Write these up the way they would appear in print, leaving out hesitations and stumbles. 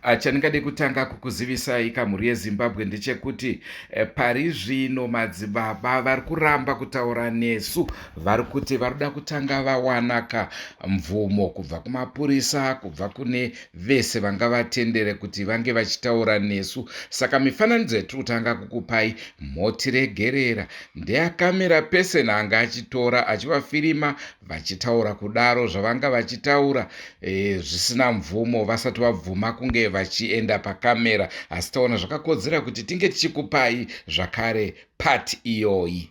Ah, chandingade kutanga kukuzivisai kamhuri yezimbabwe ndechekuti eh, pari zvino madzibaba vari kuramba kutaura nesu vari kuti vari kuda kutanga vawanaka mvumo kubva kumapurisa kubva kune vese vanga vatendere kuti vange vachitaura nesu saka mifananidzo yatiri kutanga kukupai motiregerera ndeyakamera person anga achitora achivafirima vachitaura kudaro zvavanga vachitaura e, zvisina mvumo vasati vabvuma kunge vachienda pakamera asi taona zvakakodzera kuti tinge tichikupai zvakare part iyoyi.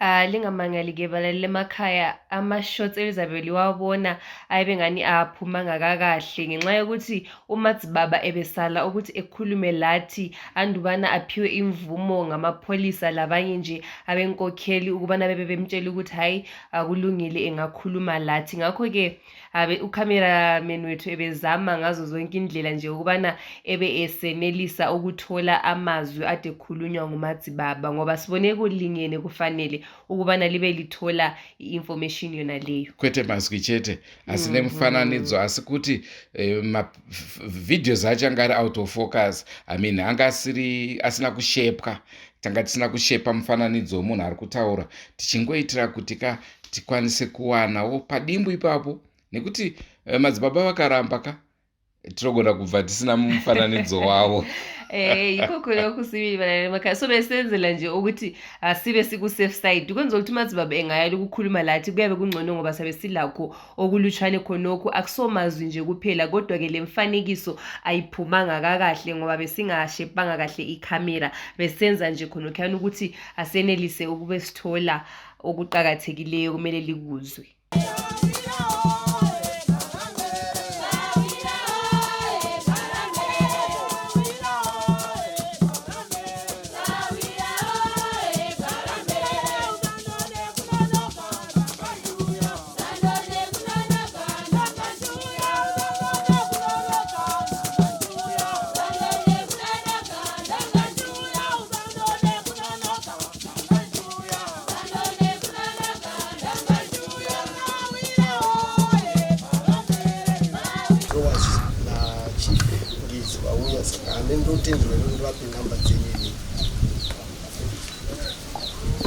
Ah, lingamangali-ke balaleli emakhaya ama-shots ebizabe liwabona ayibe ngani aphumanga kakahle ngenxa yokuthi umadzibaba ebesala ukuthi ekhulume lathi andubana aphiwe imvumo ngamapholisa labanye nje abenkokheli ukubana bebe bemtshela ukuthi hhayi akulungile engakhuluma lathi. Ngakho-ke abe ucameraman wethu ebezama ngazo zonke indlela nje ukubana ebe esenelisa ukuthola amazwi ade khulunywa ngumadzibaba ngoba sibone kulingene kufanele ukubana libe lithola i-information yona leyo. Kwete mazwi chete asi nemufananidzo asi kuti eh, mavideos acho anga ari out of focus, I mean anga asiri asina kushepwa, tanga tisina kushepa mufananidzo wemunhu ari kutaura tichingoitira kuti ka tikwanise kuwanawo padimbu ipapo nekuti eh, madzibaba vakaramba ka tinogona kubva tisina mufananidzo wavo. Eh, yikho khona okusibili bana emakhaya so besenzela nje ukuthi asibe siku-safe side kwenzela ukuthi umadzibaba engayala ukukhuluma lathi kuyabe kungcono ngoba sabe silakho okulutshwane khonokhu akusomazwi nje kuphela kodwa-ke le mfanekiso ayiphumanga kakahle ngoba besingashepanga kahle ikhamera besenza nje khonokhuyana ukuthi asenelise ukube sithola okuqakathekileyo kumele likuzwe.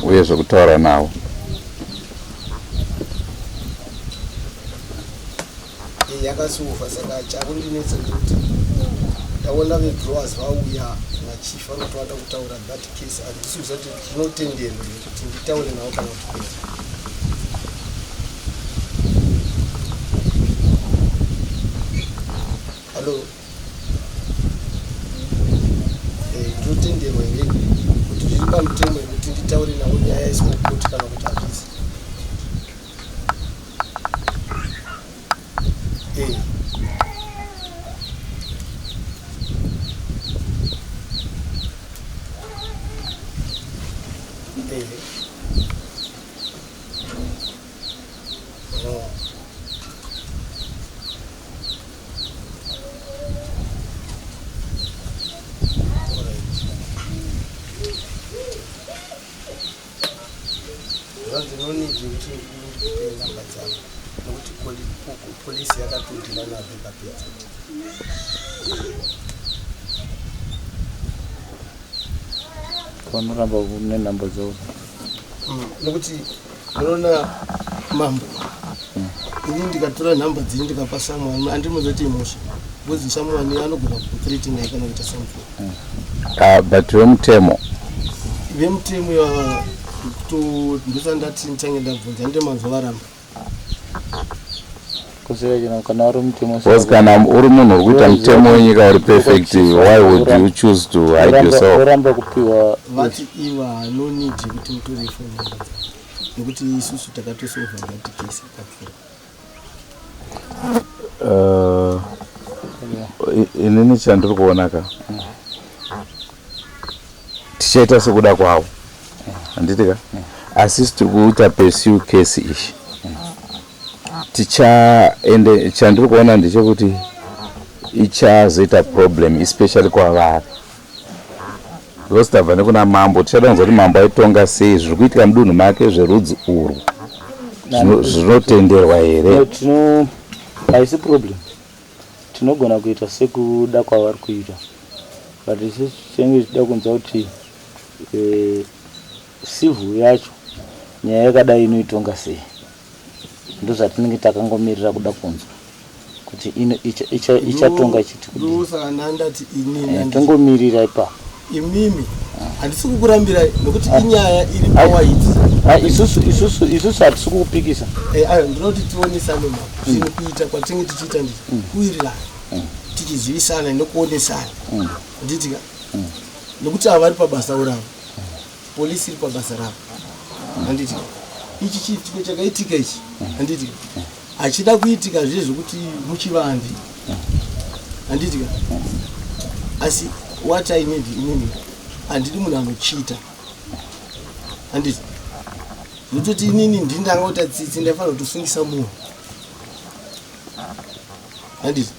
Uye zvekutaura navo. Yakasufa saka chakundinetsa ndekuti ndaona vedrawers vauya nachief vanoti vada kutaura that case handisi kuziva kuti zvinotenderwa here kuti nditaure navo kana kuti kwete. Hallo, ndinotenderwa here kuti zviri pamutemo here kuti nditaure navo nyaya yaiswa kukoti kana kuti hazvisi? Eh. Eh. Oh. Zvanzi no need yekuti ndikupe namba dzangu nekuti polisi yakatodhila nazvo ikapedza. Vanoramba nenhamba dzavo. Nekuti unoona mambo, ini ndikatora nhamba dzenyu ndikapa someone andimuzoti imhosva because someone anogona kuthreaten kana kuita something. Ah, but vemutemo Vemutemo ndosandati ndichange ndabvunza ndite manzwa varamba. Kana uri mutemo, Because kana uri munhu uri kuita mutemo wenyika uri perfect, why would you choose to hide yourself? Oramba kupiwa. Vati iva no need yekuti mutore phone number dzavo nekuti isusu takatosolva that case yakapfuura. Inini chandiri kuona ka, tichaita sekuda kwavo, handiti ka? Asi isi tiri kuita pursue case ishi ticha, ende chandiri kuona ndechekuti ichazoita problem, especially kwavari, because tabva nekuna mambo. Tichada kunzwa kuti mambo aitonga sei zviri kuitika mudunhu make zverudzi urwu. Zvinotenderwa here? No, tino haisi problem, tinogona kuita sekuda kwavari kuita, but isusu tinenge tichida kunzwa kuti civil yacho nyaya yakadai inoitonga sei. Ndozvatinenge takangomirira kuda kunzwa kuti ichatonga ichiti kudii. Ndosaka ndandati inini Tongomirira ipapo. Imimi handisi kukurambirai nekuti inyaya iri pawaiti. Ah, isusu hatisi kukupikisa. Ayo ndinoti tionesane ma zvinhu kuita kwatinenge tichiita ndi kuwirirana, tichizivisana nekuonesana, handiti ka? Nekuti ava vari pabasa uravo, polisi iri pabasa ravo, handiti ka? Ichi chiitiko chakaitika ichi, handiti ka, hachida kuitika zve zvekuti muchivandi, handiti ka? Asi what I need inini, handidi munhu anochita, handiti? Zvototi inini ndindangota tsitsi, ndaifanira kutosungisa munhu, handiti?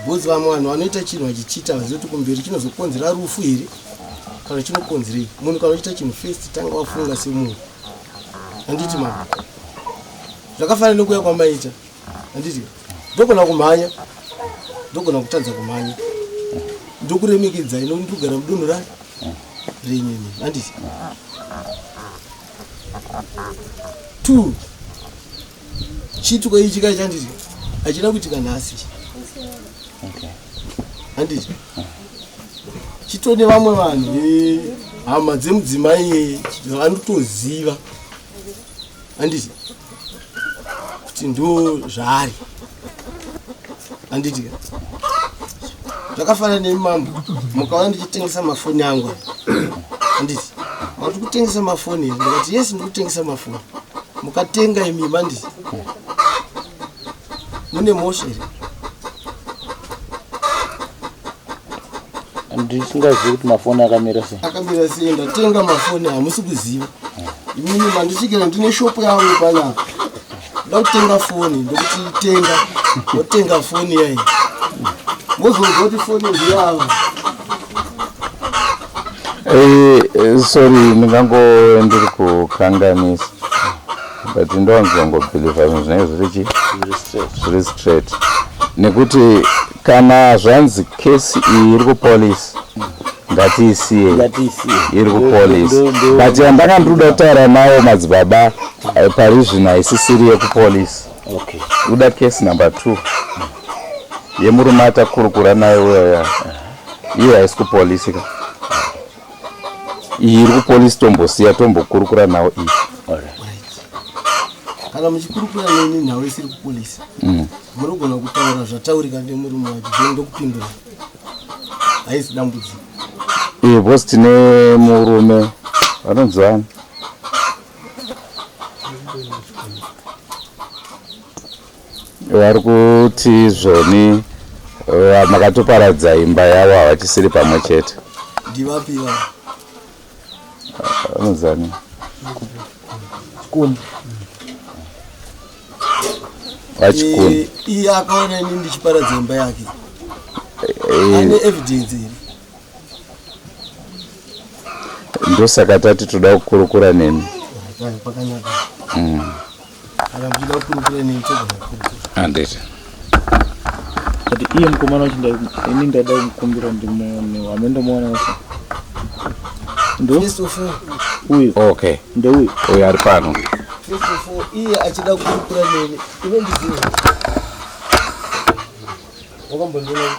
Because vamwe vanhu vanoita chinhu vachichita vaziva kuti kumberi chinozokonzera rufu here kana chinokonzerei. Munhu kana uchiita chinhu, first tanga wafunga semunhu, handiti mama? Zvakafanana nekuuya kwamaita, handiti? Ndogona kumhanya, ndogona kutadza kumhanya, ndokuremekedzai nokuti ndikugara mudunhu rani renyini, handiti? Two, chiitiko ichi kai chanditi hachina kuitika nhasi, handiti? Chitone vamwe vanhu hama dzemudzimai vanotoziva, handiti, kuti ndo zvaari, handiti? Zvakafanana nemambo, mukaona ndichitengesa mafoni angu, handiti? Makuti kutengesa mafoni here? Ndikati yes, ndikutengesa mafoni. Mukatenga imi, handiti mune mhosva here? Ndisingazivi kuti mafoni akamira sei. Akamira sei? Ndatenga mafoni, hamusi kuziva imini. Mandisvikira ndine shopu yangu panapa, nda kutenga foni, ndokuti tenga, motenga foni yai, mozonzwa kuti foni ndiyavo. Sorry, ndingango ndiri kukanganisa, but ndowanzongobhilivha zvinhu zvinenge zviri chi Zviri straight. Zviri straight, nekuti kana zvanzi kesi iyi iri kupolisi, ngatiisiye. Ngatiisiye. Iri kupolisi. Ndo- But yandanga ndiri kuda kutaura nawo madzibaba, pari zvino haisisiri yekupolisi. Kuda case number 2 yemurume atakurukura naye uyoya, iye haisi kupolisi ka. Iyi iri kupolisi tombosiya, tombokurukura nawo iyi. Kana muchikurukura neni nhau isiri kupolisi, munogona kutaura zvataurika nemurume wacho, then ndokupindura, haisi dambudziko. Iye, because tine murume vanonzi vani vari kuti zvoni makatoparadza imba yavo, havachisiri pamwe chete. Ndivapi vavo? Vanonzani? Chikuni. Vachikuni. Iye akaona ini ndichiparadza imba yake, ane evidence here? Ndosaka tati toda kukurukura nemi. Pakanaka. Kana muchida kukurukura neni, togona kukurukura. Handiti. But iye mukomana wacho, ini ndaida kumukumbira ndimuone, hamendomuona wese ndo First of all, uyu. Ndeuyu. Uyu ari pano. First of all, iye achida kukurukura neni, unondiziva, wakambondiona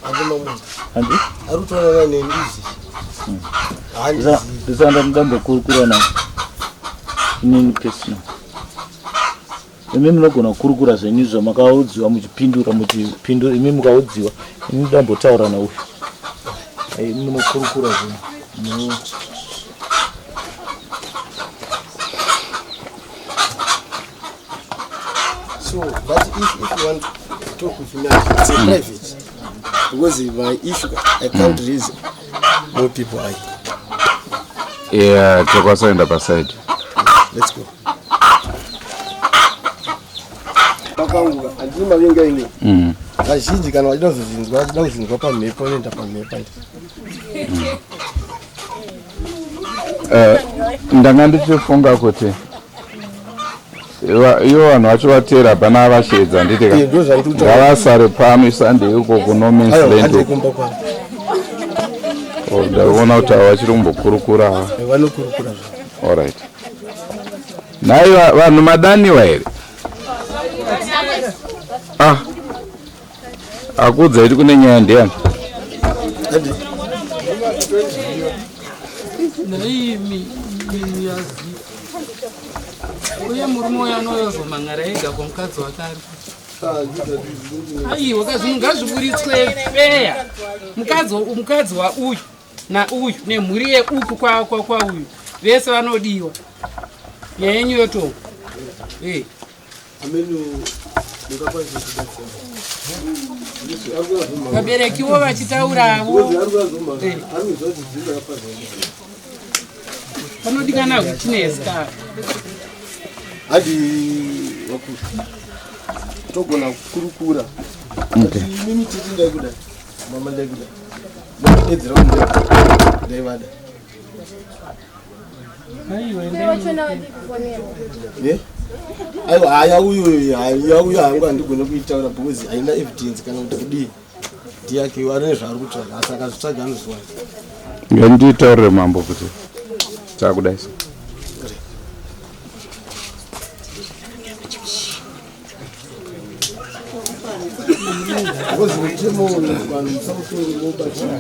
andima munhu Handi. Ari kutoonana neni izvi, handizivi. Ndisanda ndambokurukura naye inini personal. Imi munogona kukurukura zvenyu zvamakaudziwa muchipindura muchipindura imi mukaudziwa ini ndambotaura nauyu. Imi munokurukura zvenyu. So, but if you want to talk with me, it's a private. Because my issue, I can't raise more people. I. Yeah, tokwasaenda paside. Let's go. Pakanguka, handini mavinga ini. Vazhinji kana vachida kuzozvinzwa, vachida kuzvinzwa pamhepo, vanoenda pamhepo. Ndanga ndichifunga kuti ivo vanhu vacho vateera hapana avashedza handiti ka? Eh, ndo zvandiri kutaura. Ngavasare pano isande uko kuno Aiwa, Mansland handei uko. kumba kwavo. Oh, ndaona kuti ava vachiri kumbokurukura ava. Eh, vanokurukura zvavo. Alright. Nhai vanhu madaniwa here? Ah. Akudza kuti kune nyaya ndiyani? Handi. Uye murume uyo anoyozomhan'ara ega kwamukadzi wake ari kuti aiwa kazvinhu ngazviburitswe feya. Mukadzi wauyu nauyu nemhuri yeuku kwauyu vese vanodiwa. Nyaya yenyu yotongwa. Vaberekiwo vachitaurawo. Panodikana witness ka. Hadi wakuru. Togona kukurukura. Okay. Mimi titi ndaikuda. Mama ndaikuda. Ndakudedzera kuti ndaivada. Eh? Aiwa, haya uyu, haya uyu hangu handigone kuitaura because haina evidence kana kuti kudii. Ndiyake ane zvaari kutsvaga asi akazvitsvaga anozviwana. Nganditaurire mambo kuti takudai so. Because mutemo vanhu musamutori mobatsira.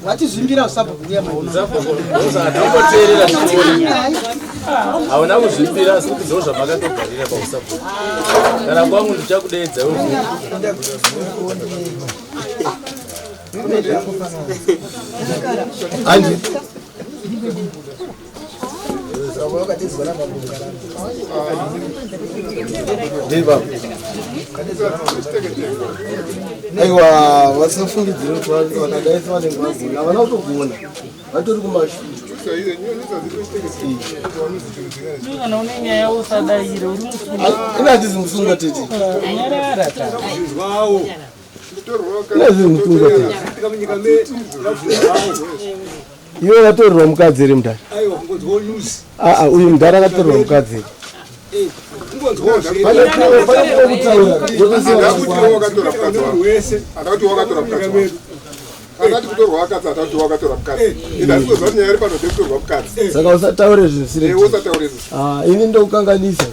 Vachizvimbira usabhuku uya manje. Ndamboteerera zvichiona. Hauna kuzvimbira asi kuti ndo zvamakatogarira pausabhuku. Kana kwangu ndichakudeedza iwe. Andi. Ndei baba. Aiwa, vasafungidzire kuti vakadai vanenge vagona. Havana kutogona. Vatori kumashure. Kana une nyaya usadaire uri musunga. Ina hatizi musunga tete. Nyarara ta. Ina hatizi musunga tete. Iwe wakatorerwa mukadzi here mudhara? Aa, uyu mudhara akatorerwa mukadzi here? Pane kutaura. Saka usataure zvinhu zvisiri. Ah, ini ndokukanganisa.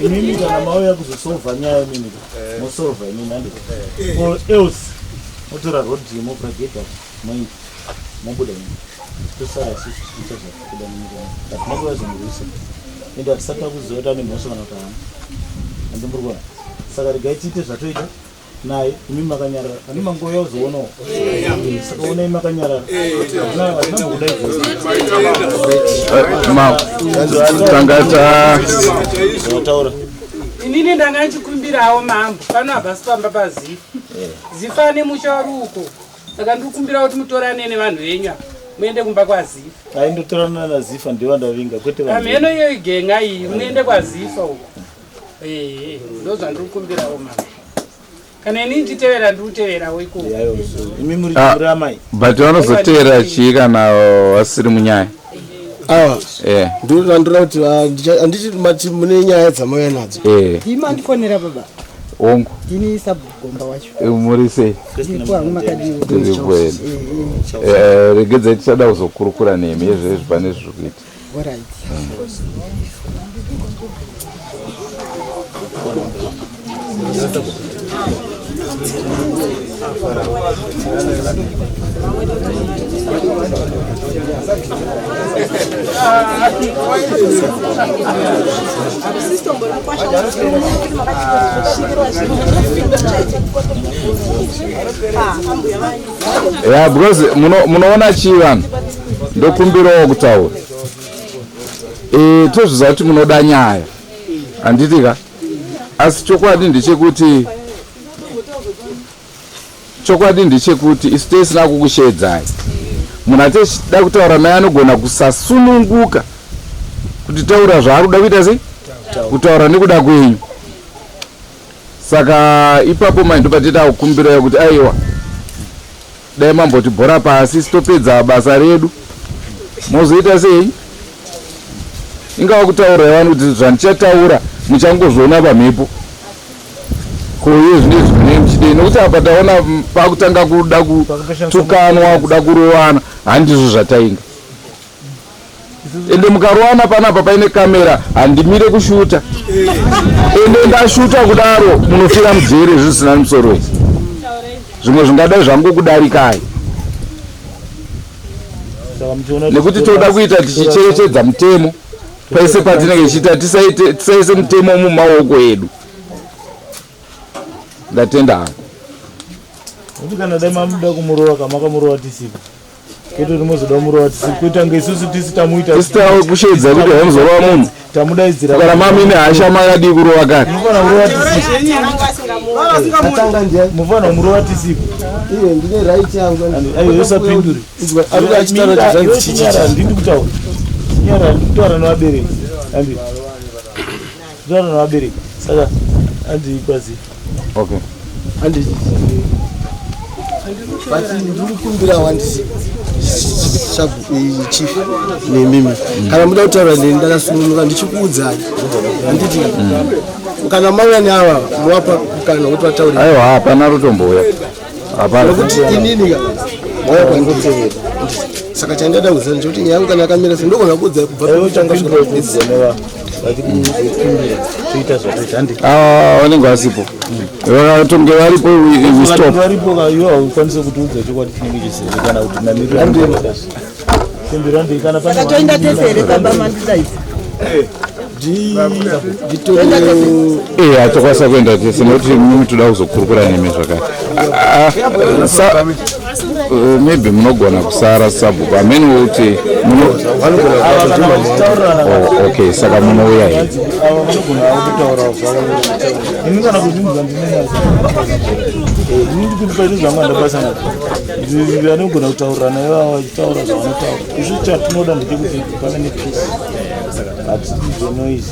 Imimi kana mauya kuzosolva nyaya imimi mosolva imimi handiti? Or else motora road mobrigade moita mobuda imimi tosara isusu tichiita zvatikuda nenyika yedu. Hatina kuuya kuzomurwisa ende hatisati takuziva kuti ane mhosva kana kuti haana. Handiti muri kuona? Saka regai tiite zvatoita naye imi makanyarara. Ane mangouya kuzoonawo. Saka onai makanyarara. Hatina mbokudaidza. Tanga ta Taura. Inini ndanga ndichikumbirawo mambo pano hapasi pamba paZifa. Zifa ane musha uri uko. Saka ndiri kukumbira kuti mutorane nevanhu venyu ava muende kumba kwaZifa. Aindotorana naZifa ndivo ndavinga kwete vanhu. Pamheno iyo igenga iyi muende kwaZifa uko. Ehe, ndo zvandiri kukumbirawo mambo. Kana inini ndichitevera ndiri kuteverawo ikoko. Imi muri Ah. muri amai. But vanozoteera chii kana vasiri munyaya? Awa, Eh. ndinoda kuti handiti mati mune nyaya dzamauya nadzo. Eh. Ima andifonera baba. Hongu. Ndini sabhuku Gomba wacho. Eh, muri sei? Ndiripo hangu makadiwa. Tiripo hedu. Eh, eh. Regedzai tichada kuzokurukura nemi ezvezvi pane zviri kuita. Alright. Ya, because munoona chii vanhu, ndokumbirawo kutaura. Tozviziva kuti munoda nyaya, handiti ka? Asi chokwadi ndechekuti chokwadi ndechekuti isu tisina kukushedzai. Munhu atechida kutaura naye anogona kusasununguka kuti taura zvaari kuda kuita sei, kutaura nekuda kwenyu. Saka ipapo mai ndopatida kukumbirayo kuti aiwa, dai mamboti bhora pasi, topedza basa redu, mozoita sei? Ingava kutaura vanhu kuti zvandichataura muchangozviona pamhepo. Ko iye zvinezvi munenge muchidei? Nokuti apa taona pakutanga kuda kutukanwa, kuda kurovana, handizvo zvatainga. Ende mukarovana panapa paine kamera, handimire kushuta. Ende ndashuta kudaro munofira mujere zvisina musoro. Zvimwe zvingadai zvangokudarikai. Nekuti toda kuita tichicherechedza mutemo pese patinenge tichiita, tisaise mutemo mumaoko edu. Ndatenda hangu. Kuti kana dai mamuda kumurova kamakamurova tisipo, kwete kuti mozoda kumurova tisipo, kuita kunge isusu tisi tamuita. Tisi takushedza kuti haimuzorova munhu. Tamudaidzira. Kana mamine hasha makadii kurova kare? Munofana kurova tisipo. Mufana kumurova tisipo. Iye ndine right yangu. Aiwa, usapindure. Ari achitaura kuti zvanzi chichi. Ndindi kutaura. Nyara ndikutaura nevabereki. Andi. Ndikutaura nevabereki. Saka andi kwazi. Okay. Andi. But ndiri kukumbira wandisi chief nemimi, kana muda kutaura neni ndakasununguka, ndichikuudzai, handiti? Kana mauya neava, muvapa mukana wekuti vataure. Aiwa, hapana rutombouya, hapana. Nekuti inini ka mauya kwandiri, saka chandada kuziva ndechekuti nyaya yangu kana yakamira sei, ndogona kuudzai kubva pekutanga kusvika pakupedzisira. Toita zvatoita, handi? Ah, vanenge vasipo, vakatonge varipo, we stop. Varipo ka, iwe haukwanisi kutiudza chokwadi chinenge chisiri, kana kuti namiriro tembero handi kana pane. Saka toenda tese here baba mandidaidza? Eh, hatokwanisa kuenda tese nekuti mimi toda kuzokurukura nemi zvakare. Ah, ah, maybe munogona kusara sabhuku amene kuti Oh, okay, saka munouya here? Ava vanogona kutaura zvavo. Ini kana kuzvinzwa ndine, ini ndikuti paito zvangu handabasa nazvo. Vanogona kutaurirana ivava vachitaura zvavanotaura. Isu chatinoda ndechekuti pave nepeace, hatidi zvenoise.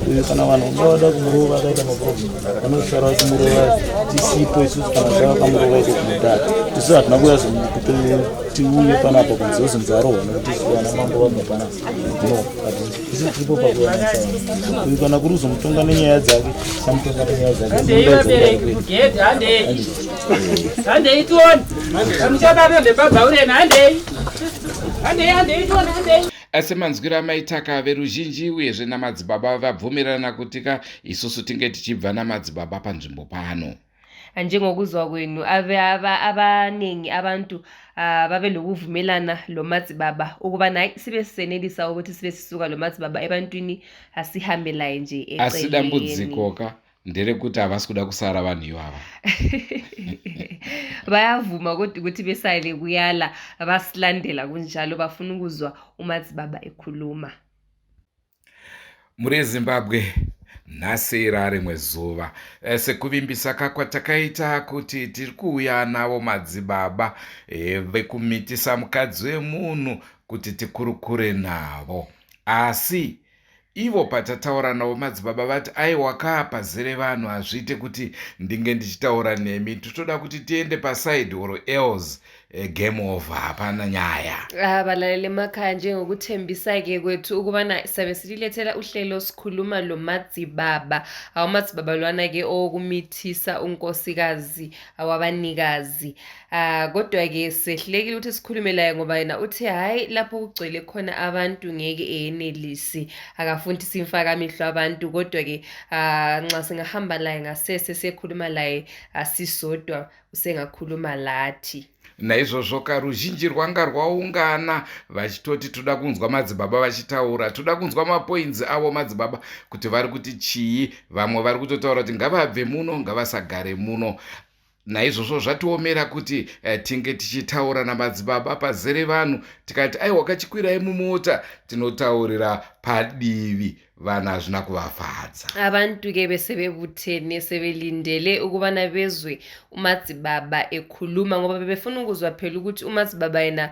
Uyu kana vanhu vanga vada kumurova akaita maproblem, vanosara vachimurova tisipo isusu. Kana zvavakamurova iko kumudhara, isu hatina kuuya kuti tiuye panapa kunzi uzonzi arohwa nekuti isu vana mambo vabva panapa. No, isu tiripo pakuyananisa vanhu. Uyu kana kuri kuzomutonga nenyaya dzake, chamutonga nenyaya dzake. Handei vabereki kugedhi, handei, handei tione kamuchabata ndebaba urena. Handei, handei, handei tione, handei. Asi manzwiro amaitaka veruzhinji uyezve namadzibaba vabvumirana kuti ka isusu tinge tichibva namadzibaba panzvimbo pano. Njengokuzwa kwenu, abaningi abantu babe lokuvumelana lo madzibaba ukubana hayi, sibe sisenelisa ukuthi sibe sisuka lo madzibaba ebantwini, asihambe laye nje Asi eceleni. Dambudziko ka nderekuti havasi kuda kusara vanhu ivava. Bayavuma kodwa ukuthi besale kuyala, basilandela kunjalo, bafuna ukuzwa umadzibaba ekhuluma. Muri yeZimbabwe, nhasi rarimwe zuva. Sekuvimbisa kakwatakaita kuti tiri kuuya navo madzibaba vekumitisa mukadzi wemunhu kuti tikurukure navo, asi ivo patataura navo madzibaba vati aiwa ka, pazere vanhu, hazviite kuti ndinge ndichitaura nemi, totoda kuti tiende paside or else. eh, game over, hapana nyaya. Ah, balaleli emakhaya, njengokuthembisa-ke kwethu ukubana sabe sililethela uhlelo sikhuluma lo Madzibaba. Awumadzibaba lwana-ke owokumithisa unkosikazi awabanikazi. Ah, kodwa-ke sehlulekile ukuthi sikhulume laye ngoba yena uthe hhayi, lapho kugcwele khona abantu ngeke eyenelisi, akafuni ukuthi simfake amehlo abantu. Kodwa-ke ah, nxa singahamba laye ngasese siyekhuluma laye asisodwa, usengakhuluma lathi. Naizvozvo ka ruzhinji rwanga rwaungana vachitoti toda kunzwa madzibaba vachitaura, toda kunzwa mapoints avo madzibaba kuti vari kuti chii. Vamwe vari kutotaura kuti ngavabve muno, ngavasagare muno. Naizvozvo zvatiomera kuti tinge tichitaura namadzibaba pazere vanhu, tikati aiwa, kachikwirai mumota tinotaurira padivi. Vanhu hazvina kuvafadza. Abantu-ke besebebuthene sebelindele ukubana bezwe uMadzibaba ekhuluma, ngoba bebefuna ukuzwa phela ukuthi uMadzibaba yena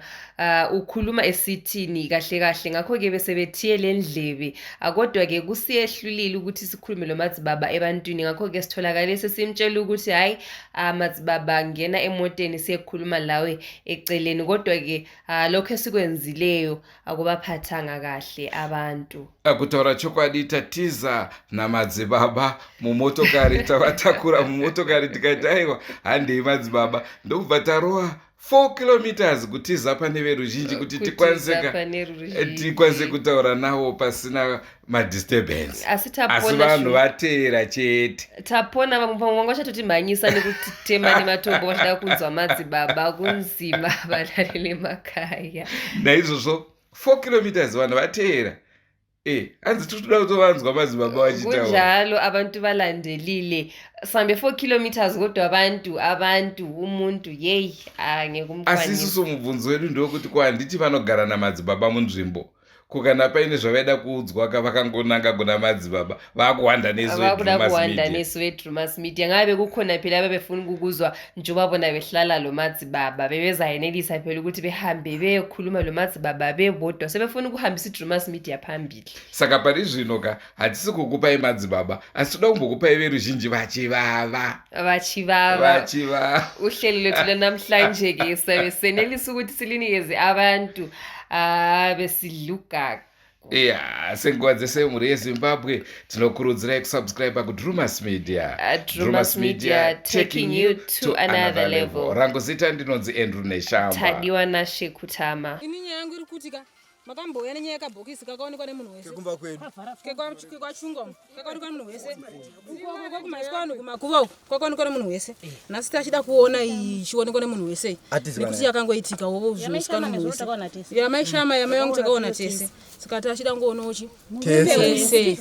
ukhuluma esithini kahle kahle. Ngakho-ke besebethiye le ndlebe. Kodwa-ke kusiyehlulile ukuthi sikhulume lo Madzibaba ebantwini. Ngakho-ke sitholakale sesimtshela ukuthi hhayi, Madzibaba, ngena emoteni siyekhuluma lawe eceleni. Kodwa-ke lokho esikwenzileyo akubaphathanga kahle abantu. Kutaura chokwadi, tatiza namadzibaba mumotokari, tavatakura mumotokari, tikati aiwa, handei madzibaba, ndokubva tarowa 4 kilometers kutiza pane veruzhinji kuti Kutiza pane ruzhinji. Tikwanise kutaura navo pasina madisturbance. Asi asi tapona vanhu vateera chete. Tapona. Vamwe vamwe vanga vachatotimhanyisa nekutitema nematombo vachida kunzwa madzibaba. Kunzima, valaleli emakhaya. Naizvozvo 4 kilometers vanhu vateera, hanzi tiri kutoda kutovanzwa madzibaba vachitaura. Kunjalo, abantu balandelile, sambe 4 kilometers, kodwa abantu umuntu yeyi, angeke Asi umkwanise. Isusu mubvunzo wedu ndewekuti ko handiti vanogara namadzibaba munzvimbo? Ko kana paine zvavaida kuudzwa ka, vakangonanga kuna madzibaba, vakuwanda nesu Vakuda veDrumas kuwanda Media. Nesu veDrumas Media ngabe kukhona phela abebefuna ukukuzwa njengoba bona behlala lo madzibaba, bebezayenelisa phela ukuthi behambe beyekhuluma lo madzibaba bebodwa. Sebefuna ukuhambisa iDrumas Media phambili. Saka pari zvino ka hatisi kukupai madzibaba, asi toda kumbokupai veruzhinji vachivava. Vachivava. Vachivava. Uhlelo lwethu lwanamhlanje-ke sabe senelisa ukuthi silinikeze abantu besidlugaga. Ya, senguva dzese, mhuri yeZimbabwe, tinokurudzirai kusubscribe kuDrumas Media. Drumas Media, taking you to another level. Rangu zita ndinonzi Andrew Neshamba. Tadiwa Nashekutama. Ini nyaya yangu iri kuti ka makambouya nenyaya yekabhokisi kakaonekwa nemunhu wese. Kekumba kwedu. Kekwachunga umu kakaonekwa nemunhu wese, kwakumaiswa vanhu kumakuva uku kwakaonekwa nemunhu wese. Nhasi tachida kuona iyi ichionekwa nemunhu wese, Hatizwa nekuti naye. yakangoitika wovo zvinoiswa nemunhu wese. Yamaishama yamai vangu takaona tese, saka tachida ngoonawo chi Tese. tese.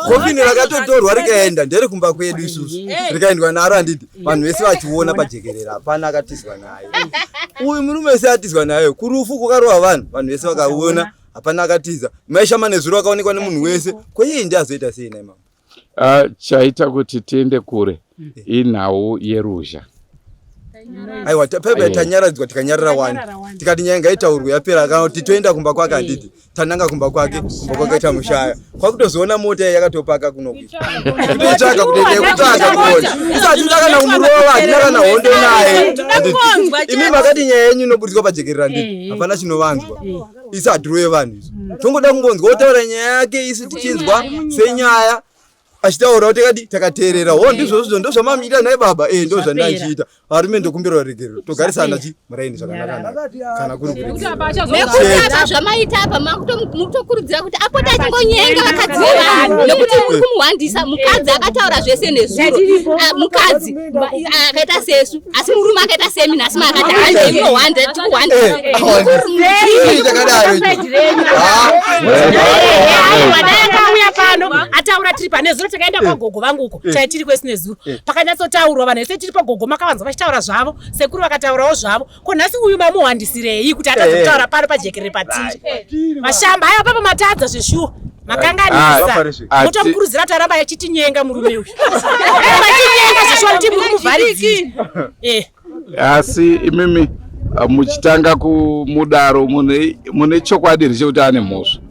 Kofini rakatotorwa rikaenda, nderekumba kwedu isusu, rikaendwa naro, handiti? Vanhu vese vachiona pajekerera, hapana akatizwa naye. Uyu murume wese atizwa naye kurufu kukarova vanhu, vanhu vese vakaona, hapana akatiza. Maishama nezuro akaonekwa nemunhu wese, kweiyi ndiazoita sei nai mama? Chaita kuti tiende kure inhau yeruzha. Aiwa, paipa tanyaradzwa, tikanyarara wani, tikati nyaya ngaitaurwe yapera, kana kuti toenda kumba kwake, handiti? Tananga kumba kwake, kumba kwake tamushaya, kwakutozoona mota iyi yakatopaka kunoku, kutoitsvaga, kutoita yekutsvaga kuona. Isati kana kumurova, hatina kana hondo naye, handiti? Imi makati nyaya yenyu inoburitswa pajekerera, handiti? Hapana chinovanzwa, isi hatirove vanhu, isu tongoda kungonzwa otaura nyaya yake, isu tichinzwa senyaya achitaura, tikadi takateerera. Ho, ndizvozvo, ndozvamamuita naye baba, ndo zvandanchiita. Varume, ndokumbira ruregerero, togarisana chi muraini zvakanaka, kana kuri kuregerera. Nekuti apa zvamaita apa mukutokurudzira kuti apote achingonyenga vakadzi vevanhu, nekuti muri kumuhwandisa. Mukadzi akataura zvese nezuro. Ah, mukadzi akaita sesu, asi murume akaita semi. Nhasi maakati handei munohwanda, tikuhwandisa. Chii chakadaro icho? Aiwa, dai akauya pano ataura tiri pane zuro. Takaenda kwagogo vangu uko, tai tiri kwesi nezuro, pakanyatsotaurwa vanhu vese tiri pagogo, makavanzwa vachitaura zvavo, sekuru vakataurawo zvavo. Ko nhasi uyu mamuhwandisirei kuti atadza kutaura pano pajekerere patiri vashamba? Aiwa, papo matadza zveshuwa, makanganisa. Motomukurudzira kuti aramba achitinyenga murume uyu, aramba achinyenga zveshuwa, kuti muri muvharidzira. Asi imimi muchitanga kumudaro, mune chokwadi here chekuti ane mhosva?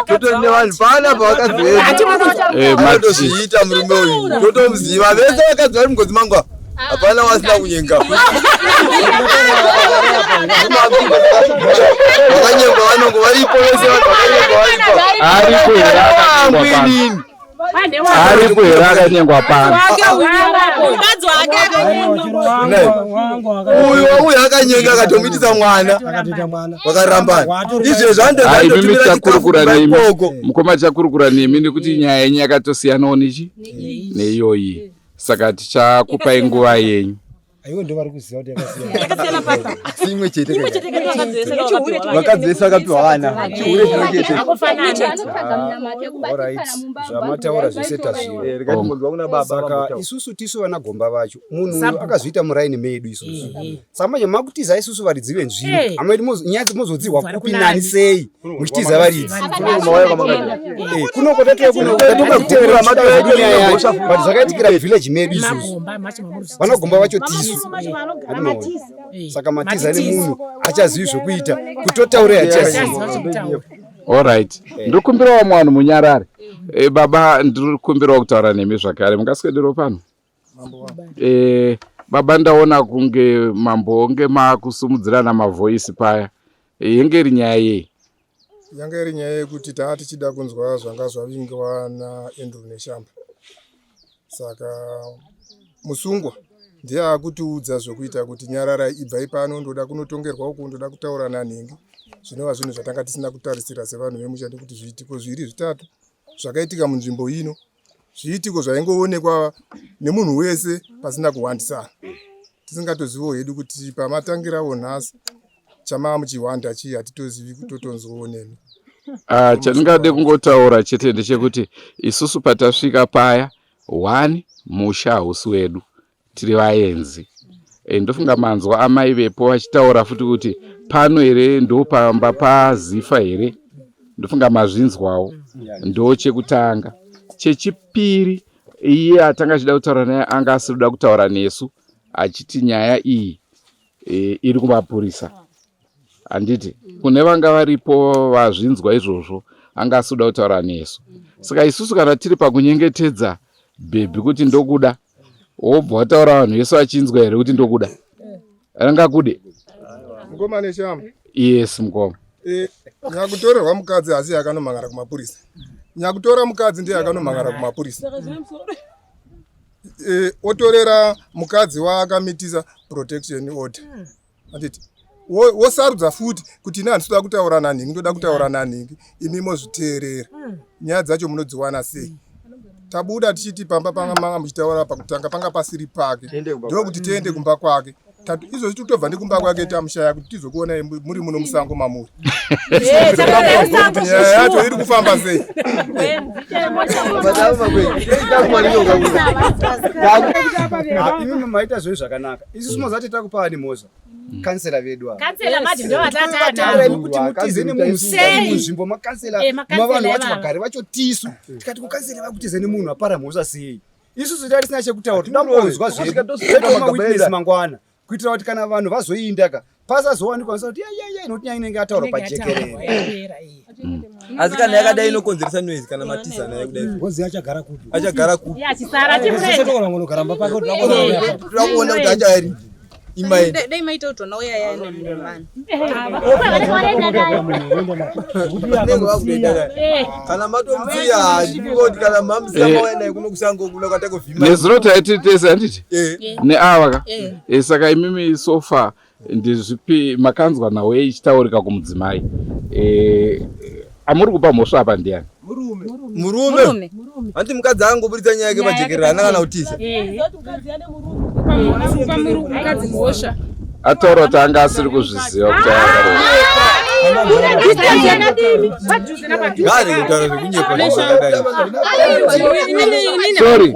Totori nevanhu panapa, vakadzi vedu anotozviita murume uyu, totomuziva vese vakadzi vari mugodzi mangu apa. Hapana wasina kunyenga. Vakanyengwa vanongo varipo vese vanhu vakanyengwa varipo. Aripo here akanyengwa pano? Aripo here akanyengwa pano? Uyu wauya akanyenga akatomitisa mwana. Vakarambana. Izvezvi Ah, imimi anototumira chikafu tichakurukura kumba nemi ikoko. mukoma tichakurukura nemi nekuti nyaya yenyu yakatosiyanawo nechi neiyoyi saka tichakupai nguva yenyu. Aiwo ndo vari kuziva kuti yakasiyana. Asi imwe chete. Vakadzi vese vakapiwa vana. Chihure chimwe chete. Alright, zvamataura zvese tazviwa. Saka isusu tisu vana gomba vacho, munhu uyu Sabhuku. akazviita muraini medu isusu. Saka manje makutiza isusu varidzi venzvimbo, amaiti nyaya mozodzihwa kupi nani sei muchitiza varidzi? Kunoko tatouya kuno tatoka kuteverera nyaya yacho, but zvakaitikira village medu isusu. Vana gomba vacho tisu. Andinoona. Saka matiza nemunhu achazivi zvokuita, kutotaura achazivi. Alright, ndiri kumbirawo mwanhu munyarare. Baba, ndiri kumbirawo kutaura nemi zvakare, mungaswedero pano? Baba, ndaona kunge mambonge makusumudzirana mavhoisi paya. Yenge iri nyaya yei? Yanga iri nyaya yekuti taa tichida kunzwa zvanga zvavingwa naAndrew Neshamba. Saka musungwa ndiye akutiudza zvokuita kuti nyararai, ibvai pano, ndoda kunotongerwa uku, ndoda kutaura nanhingi, zvinova zvinhu zvatanga tisina kutarisira sevanhu vemusha, nekuti zviitiko zviri zvitatu zvakaitika munzvimbo ino zviitiko zvaingoonekwa nemunhu wese pasina kuhwandisana, tisingatoziviwo hedu kuti pamatangirawo nhasi chamaa muchihwanda chii, hatitozivi kutotonzwawo nemi. Ah, chandingade kungotaura chete ndechekuti isusu patasvika paya, one, musha hausi wedu, tiri vaenzi. Ndofunga manzwa amai vepo vachitaura futi kuti pano here ndo pamba paZifa here, ndofunga mazvinzwawo. Ndo chekutanga. Chechipiri, iye atanga achida kutaura naye anga asiri kuda kutaura nesu, achiti nyaya iyi iri kumapurisa, handiti? Kune vanga varipo vazvinzwa izvozvo, anga asiri kuda kutaura nesu. Saka isusu kana tiri pakunyengetedza bhebhi kuti ndokuda, wobva wataura vanhu vese vachinzwa here kuti ndokuda, rangakude? Mukoma Neshamba. Yes, mukoma. Nyakutorerwa mukadzi asi akanomhangara kumapurisa. Nyakutora mukadzi ndiye akanomhangara kumapurisa. Otorera mukadzi waakamitisa protection order, handiti? Wosarudza futi kuti ini handisi kuda kutaura nanhingi, ndoda kutaura nanhingi, imi mozviteerera. Nyaya dzacho munodziwana sei? Tabuda tichiti pamba panga manga muchitaura pakutanga panga pasiri pake, ndokuti tiende kumba kwake. Izvozvi tiri kutobva nekumba kwake, tamushaya kuti tizokuonai muri muno musango mamuri. Kuti nyaya yacho iri kufamba sei? Imi maita zvinhu zvakanaka, isusu mozati takupa ani mhosva? Kansela vedu ava. Kansela manje ndo Taurai kuti mutize nemunhu Sei? munzvimbo makansela. Makansela Mavanhu vacho ivava. vagari vacho tisu tikati kukansela vakutize nemunhu apara mhosva sei? Isusu tari tisina chekutaura, toda kunzwa zvedu mawitness mangwana, kuitira kuti kana vanhu vazoinda ka pasazowanikwa kuti yayaya, inoti nyaya inenge yataurwa pajekerere. Asi kana yakadai inokonzeresa noise kana matiza naye kudai. Ngozi achagara kupi? Achagara kupi? Achisara chimurenda. Toona mba pake. Toda kuona kuti achaari imaenda. Dai maita kuti ona uya yaenda nevanhu. Vanenge vakutoenda naye. Kana matomusiya handingoti kana mamusiya mauya naye kuno kusango kuno kwatakovhima. Nezuro taiti tese, handiti? Neava ka. Eh. Saka imimi so far ndezvipi makanzwa nawo ichitaurika kumudzimai? Amuri kupa mhosva apa ndiani? Murume. Hanti mukadzi angoburitsa nyaya yake pajekerere, haana kana kutiza. Mukadzi mhosva. Ataura kuti anga asiri kuzviziva kuti akaroora. Ngaarege kutaura zvekunyepa zvakadai. Sorry.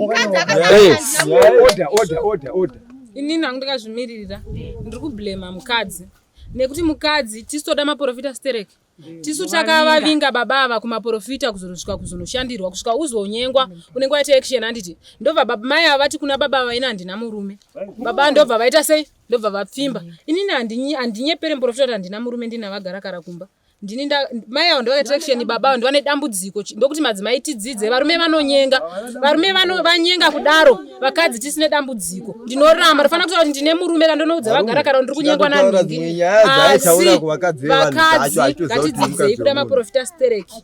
Order, order, order, order. Inini hangu ndakazvimiririra, ndiri kublema mukadzi nekuti mukadzi tisu toda maprofita stereki, tisu takavavinga baba ava kumaprofita kuzosvika kuzonoshandirwa, kusvika uzonyengwa unenge waita action, handiti? Ndobva baba mai ava vati kuna baba ava, ina handina murume. Baba ndobva vaita sei? Ndobva vapfimba. Inini handinyepere muprofita kuti handina murume, ndina vagara kara kumba. Ndini mai avo ndovakaita action, baba avo ndovane dambudziko. Ndokuti madzimai tidzidze, varume vanonyenga, varume vanyenga kudaro, vakadzi tisine dambudziko. Ndinoramba ndofanira kutaura kuti ndine murume kandonoudza vagara kana ndiri kunyengwa Tikatotaura nanhingi. dzimwe nyaya dzaaitaura Asi kuvakadzi vevanhu dzacho, vakadzi achitoziva kuti ngatidzidzei mukadzi kuda wemunhu. maprofita stereki.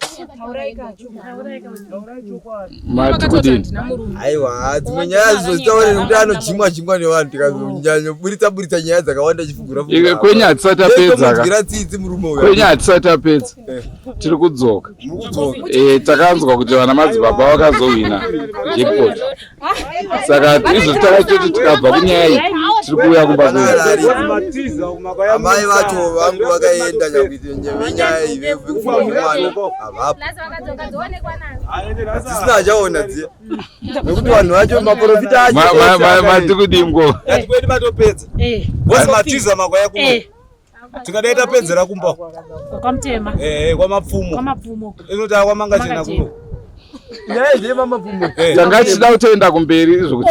Mati kudini? Aiwa, dzimwe nyaya dzinotaura nekuti anojingwa jingwa nevanhu, tikazonyanyoburitsa buritsa nyaya dzakawanda chifugura. Iwe kwenye hatisati tapedza ka. Munzwira tsitsi murume uyu. Kwenye hatisati tapedza, tiri kudzoka. Murikudzoka. Takanzwa kuti vana madzibaba vakazohwina jackpot, saka izvo takatoti tikabva kunyaya iyi tiri kuuya kumba kwedu. Amai vacho vangu vakaenda nyakuita nyaya iyi vekufunga mwana havapo, dzisina achaona dziya nekuti vanhu vacho maprofita acho Mati kudii mukoma? Kwedu matopedza vozi matiza makwaya kuno, tikadai tapedzera kumba. Kwamutema. Kwamapfumo. Kwamapfumo. Inoti akwamangachena kuno. Nyaya zvemamapfumo. Tanga tichida kutoenda kumberi zvokuti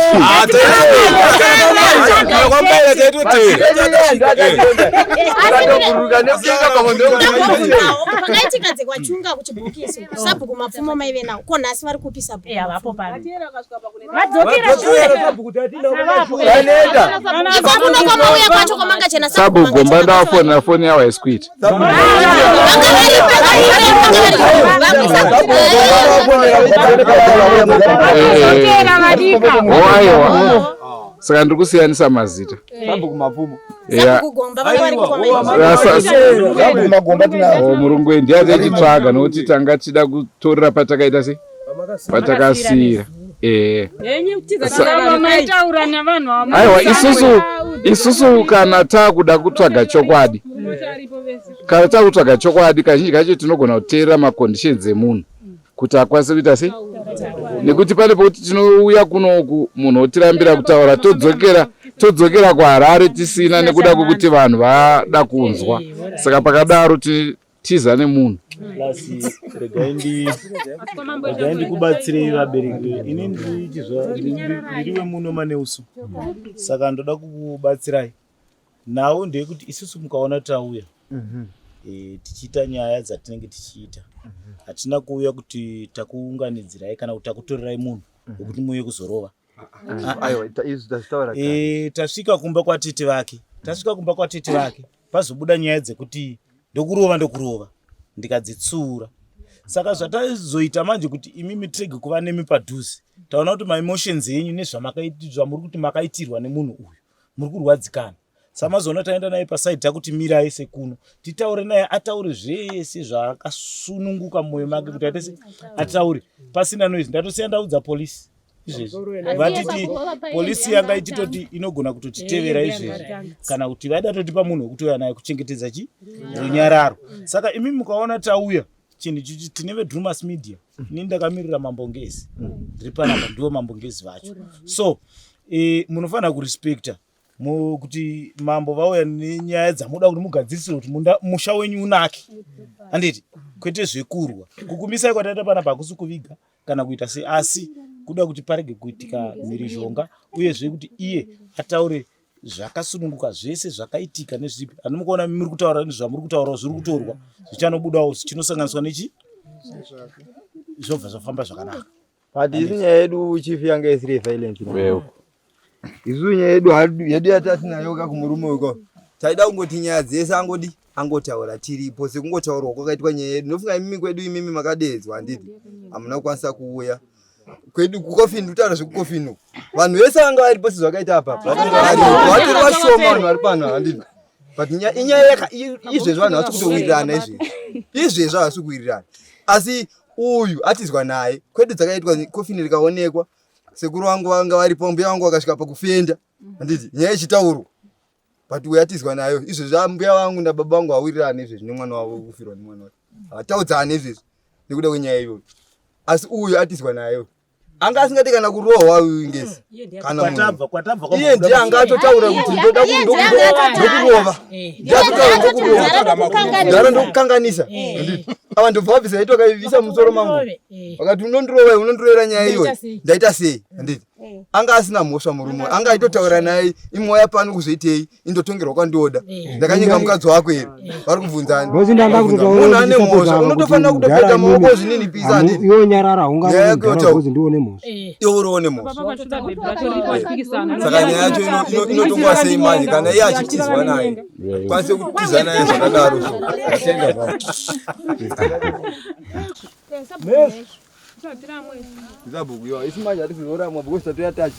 Kwambaira taitotera. Pakaitika dzekwachunga kuchibhukiso, sabhuku Mapfumo maive nawo. Ko nhasi vari kupi sabhuku? Havapo pano. Vadzokera shure. Iko kuno kwamauya kwacho kwamangachena. Sabhuku Gomba ndavafonera, foni yavo haisi kuita. Aiwa, saka ndiri kusiyanisa mazita. Sabhuku Mapfumo. Yeah. Gomba vanga vari Oh, murungu ndiye atichitsvaga nokuti tanga tichida kutorera patakaita sei, patakasiyira. Maitaura nevanhu. Aiwa, isusu kana taakuda kutsvaga chokwadi, kana taakutsvaga chokwadi, kazhinji kacho tinogona kuteerera maconditions emunhu kuti akwanise kuita sei, nekuti pane pekuti tinouya kunoku munhu otirambira kutaura, todzokera kuHarare tisina, nekuda kwekuti vanhu vada kunzwa. Saka pakadaro tiza nemunhu. Plus regai ndikubatsirei vabereki. Ini ndiri wemuno maneuso, saka ndoda kukubatsirai nhau ndeyekuti isusu mukaona tauya tichiita nyaya dzatinenge tichiita, hatina kuuya kuti takuunganidzirai kana kuti takutorerai munhu wekuti muuye kuzorova. Aiwa, izvi tazvitaura kare. Tasvika kumba kwatete vake, tasvika kumba kwatete vake, pazobuda nyaya dzekuti ndokurova, ndokurova, ndikadzitsiura. Saka zvatazoita manje kuti imimi tirege kuva nemi padhuze, taona kuti maemotions enyu nezvamuri kuti makaitirwa nemunhu uyu, muri kurwadzikana. Samazoona taenda naye paside, takuti mirai sekuno titaure naye, ataure zvese zvaakasununguka mumwoyo make kuti aite se ataure pasina noise. Ndatosiya ndaudza polisi izvezvi, vatiti polisi yanga ichitoti inogona kutotitevera izvezvi, kana kuti vaida totipa munhu wekutouya naye kuchengetedza chi runyararo. Saka imi mukaona tauya chinhu chichi, tine veDrumas Media, ini ndakamirira Mambo Ngezi, ndiri panapa, ndivo Mambo Ngezi vacho. So munofanira kurespekta kuti mambo vauya nenyaya dzamuda kuti mugadzirisire kuti musha wenyu unake, handiti? Kwete zvekurwa. Kukumisai kwataita panapa hakusi kuviga kana kuita sei, asi kuda kuti parege kuitika mhirizhonga, uyezve kuti iye ataure zvakasununguka zvese zvakaitika nezvipi. Handimukuona muri kutaura nezvamuri kutaurawo, zviri kutorwa, zvichanobudawo, zvichinosanganiswa nechi, zvobva zvafamba zvakanaka. But isu nyaya yedu, chief, yanga isiri violence. Wewe. Isu nyaya yedu yedu yatatinayo ka kumurume uko, taida kungoti nyaya dzese angodi angotaura tiripo, sekungotaurwa kwakaitwa nyaya yedu. Ndofunga imimi kwedu imimi makadedzwa, handiti? Hamuna kukwanisa kuuya kwedu kukofini. Kutaura zvekukofini uku, vanhu vese vanga varipo sezvakaita apa, vakanga varipo, vatori vashoma vanhu vari pano, handiti? But inyaya izvezvi vanhu havasi kutowirirana izvezvi, izvezvi havasi kuwirirana. Asi uyu atizwa naye kwedu, dzakaitwa kofini rikaonekwa, sekuru vangu vanga varipo, mbuya vangu vakasvika pakufenda, handiti? Nyaya ichitaurwa. But uyu atizwa nayo izvezvi, mbuya vangu nababa vangu hawirirana izvezvi nemwana wavo, kufirwa nemwana wake, havataudzani izvezvi nekuda kwenyaya iyoyo. Asi uyu atizwa nayo anga asingati kana kurohwa uyu Ngezi kana munhu. Kwatabva Iye ndiye anga atotaura kuti ndoda ndokurova, ndiye atotaura ndokurova, ndara ndokukanganisa, handiti? Ava ndobva vabvisa ito kaivisa musoro mangu, vakati unondirova, unondirovera nyaya iyoyo, ndaita sei, handiti? Anga asina mhosva murume uyu. Anga aitotaura naye imwe pano kuzoitei indotongerwa kwandoda. Ndakanyenga mukadzi wako here? Vari kubvunzani. Ngozi ndanga kutotaura Munhu ane kuti mhosva kuti unotofanira mudhara kutopeta maoko imimi, zvininipisa handiti? Iwe nyarara Nyaya yako unga yotaura. ngozi ndione mhosva. Iwe urione mhosva. Saka nyaya yacho inotongwa sei manje kana iye achitizwa naye? Kwanise kutiza naye zvakadaro so. Ndatenga zvangu. Zabhuku yo, isi manje hatisi kuzoramwa because tatoya tachi.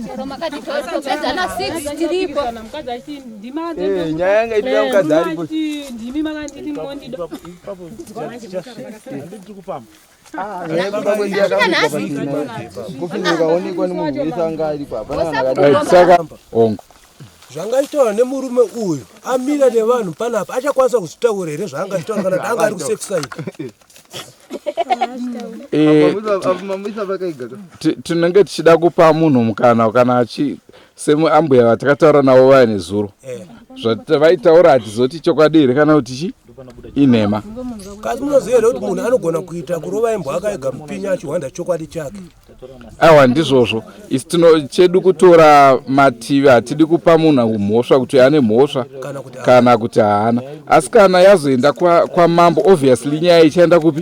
Chero makati topedzana 6 tiripo. Eh, nyaya yanga ichida mukadzi aripo. Ndimi makanditi mondida. Handiti kufamba. Nyaya yekuba kwedu yakabikwa pachena. Kofini ikaonekwa nemunhu wese anga aripo hapana kana akadai. Saka ongo Zvanga achitaura nemurume uyu amira nevanhu panapa achakwanisa kuzvitaura here zvaanga achitaura kana kuti anga ari kusafe side? Mamisa vakaigaka. Tinenge tichida kupa munhu mukana kana achi seambuya vatakataura navo vaya nezuro zvavaitaura hatizoti chokwadi here kana kuti chi inhema. Kasi munoziva here kuti munhu anogona kuita kurova imbwa akaega mupinya achihwanda chokwadi chake? Aiwa, ndizvozvo. Isi tino chedu kutora mativi, hatidi kupa munhu mhosva kuti ane mhosva kana kuti haana. Asi kana yazoenda kwamambo obviously nyaya ichaenda kupi?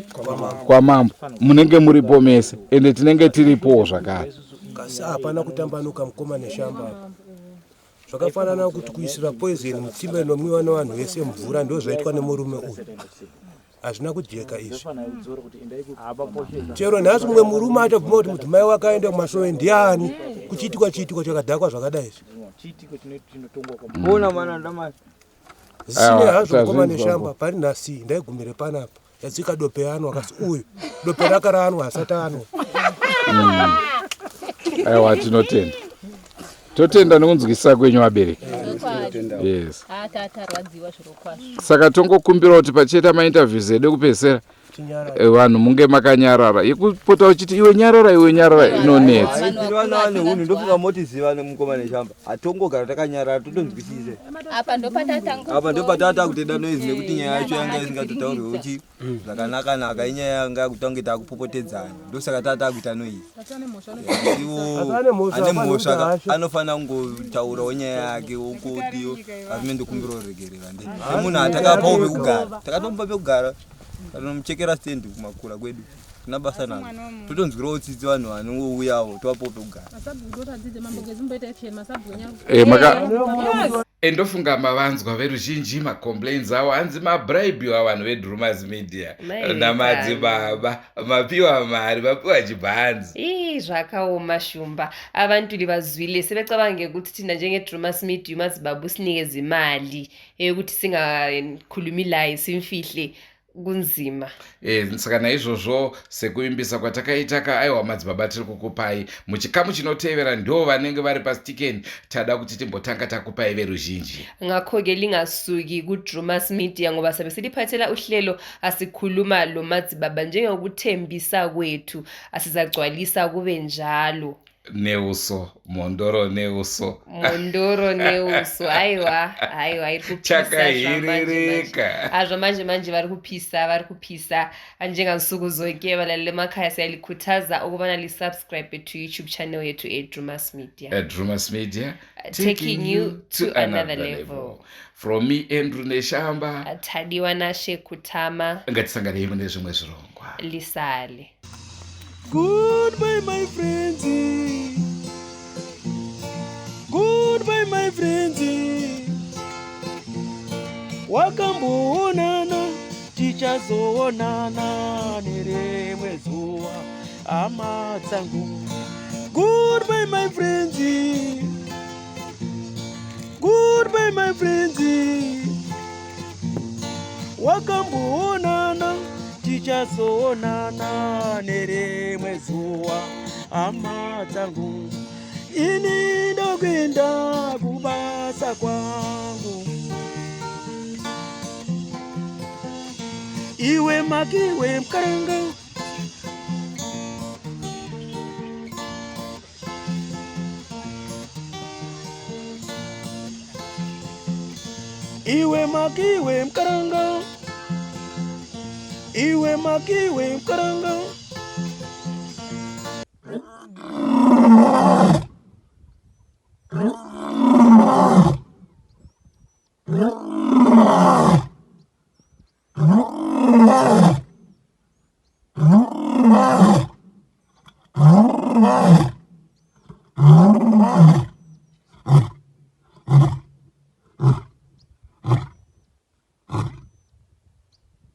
Kwamambo. Munenge muripo mese, ende tinenge tiripowo zvakare. Kasi hapana kutambanuka mukoma Neshamba apa. Zvakafanana kuti kuisira poison mutsime inomwiwa nevanhu vese mvura, ndo zvaitwa nemurume uyu. Hazvina kujeka izvi. Chero nhasi mumwe murume achabvuma kuti mudzimai wake aenda kumasowe ndiani kuchiitikwa chiitiko chakadhakwa zvakadai izvi? Ona mana ndamani. Zvisine Aiwa, hazvo mukoma tazvinzwa. Neshamba, pari nhasi ndaigumire panapa yatsika dope anwa, kasi uyu dope rake raanwa asati anwa. Aiwa, tinotenda, totenda nekunzwisisa kwenyu vabereki. Yes. Tarwadziwa zviro kwazvo. Saka tongokumbira kuti pachiita mainterviews edu ekupedzisira, vanhu munge makanyarara. Yekupota uchiti iwe nyarara, iwe nyarara inonetsa. Tiri vana vane hunhu, ndofunga motiziva mukoma Neshamba. Hatongogara takanyarara totonzwisise. Apa ndopatatanga. Apa ndopatata kutenda noise nekuti nyaya yacho yanga isingatotaurwi kuti zvakanaka naka. Inyaya yanga yakutange takupopotedzana, ndosaka tata kuita noise. Iwo Asi ane mhosva, ane hapana mhosva kuti hasha. anofanira kungotaurawo nyaya yake wokotiyo varume ndokumbira kuregerera ndi semunhu atakapawo pekugara, takatomupa pekugara, kanomuchekera stendi kumakura kwedu tina basa nazvo, totonzwirawo tsitsi vanhu vanongouyawo tovapawo pekugara. Endofunga mavanzwa veruzhinji macomplaints avo, hanzi mabraibiwa vanhu veDrumas Media Mai. Namadzibaba mapiwa mari, mapiwa chibhanzi. Ii, zvakaoma Shumba. Abantu libazwile sebecabange ukuthi thina njenge-Drumas Media uMadzibaba usinikeze imali eyokuthi singakhulumi laye simfihle, kunzima. Saka naizvozvo sekuimbisa kwatakaita ka, aiwa madzibaba tiri kukupai muchikamu chinotevera, ndo vanenge vari pastikeni. Tada kuti timbotanga takupai veruzhinji. Ngakho-ke lingasuki ku-Drumas Media ngoba sabe siliphathela uhlelo asikhuluma lo madzibaba njengokuthembisa kwethu, asizagcwalisa kube njalo. Neuso mhondoro neuso. Mondoro neuso, aiwa aiwa, iri kupisa. Chakahiririka. Azvo manje manje vari kupisa, vari kupisa. Njengansuku zonke balaleli emakhaya, siyalikhuthaza ukubana li-subscribe to YouTube channel yethu eDrumas Media. Drumas Media, taking you to another level. From me, Andrew Neshamba. Tadiwa Nashe Kutama. Ngatisanganei mune zvimwe zvirongwa. Lisale. Goodbye, my friends. Goodbye, my friends. Wakamboonana, tichazoonana nerimwe zuva, hama dzangu. Goodbye, my friends. Goodbye, my friends. Wakamboonana, tichazoonana nerimwe zuva, hama dzangu. Ini ndokuenda kubasa kwangu. Iwe makiwe mukaranga. Iwe makiwe mukaranga. Iwe makiwe mukaranga.